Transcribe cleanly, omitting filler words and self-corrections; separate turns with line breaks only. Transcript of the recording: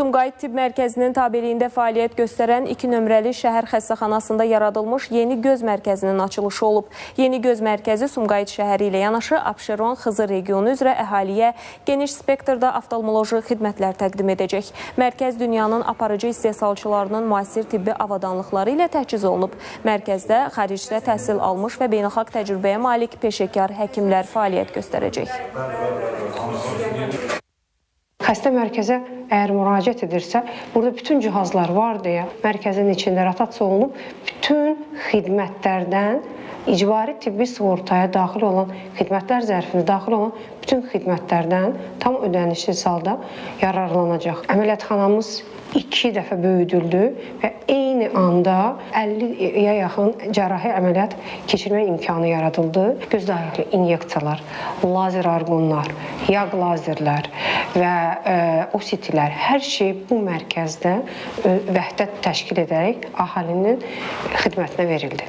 Sumqayıt Tibb Mərkəzinin tabeliyində fəaliyyət göstərən 2 nömrəli şəhər xəstəxanasında yaradılmış yeni göz mərkəzinin açılışı olub. Yeni göz mərkəzi Sumqayıt şəhəri ilə yanaşı Abşeron, Xızı regionu üzrə əhaliyə geniş spektrdə oftalmoloji xidmətlər təqdim edəcək. Mərkəz dünyanın aparıcı istehsalçılarının müasir tibbi avadanlıqları ilə təchiz olunub. Mərkəzdə xaricdə təhsil almış və beynəlxalq təcrübəyə malik peşəkar həkimlər fəaliyyət göstərəcək.
Xəstə mərkəzə əgər müraciət edirsə, burada bütün cihazlar var deyə mərkəzin içində rotasiya olunub, bütün xidmətlərdən icbari tibbi sığortaya daxil olan xidmətlər zərfində daxil olan bütün xidmətlərdən tam ödənişsiz halda yararlanacaq. Əməliyyatxanamız 2 dəfə böyüdüldü və eyni anda 50-yə yaxın cərrahi əməliyyat keçirmək imkanı yaradıldı. Göz daxili inyeksiyalar, lazer arqonlar, yağ lazerlər və OCT-lər, hər şey bu mərkəzdə vəhdət təşkil edərək əhalinin xidmətinə verildi.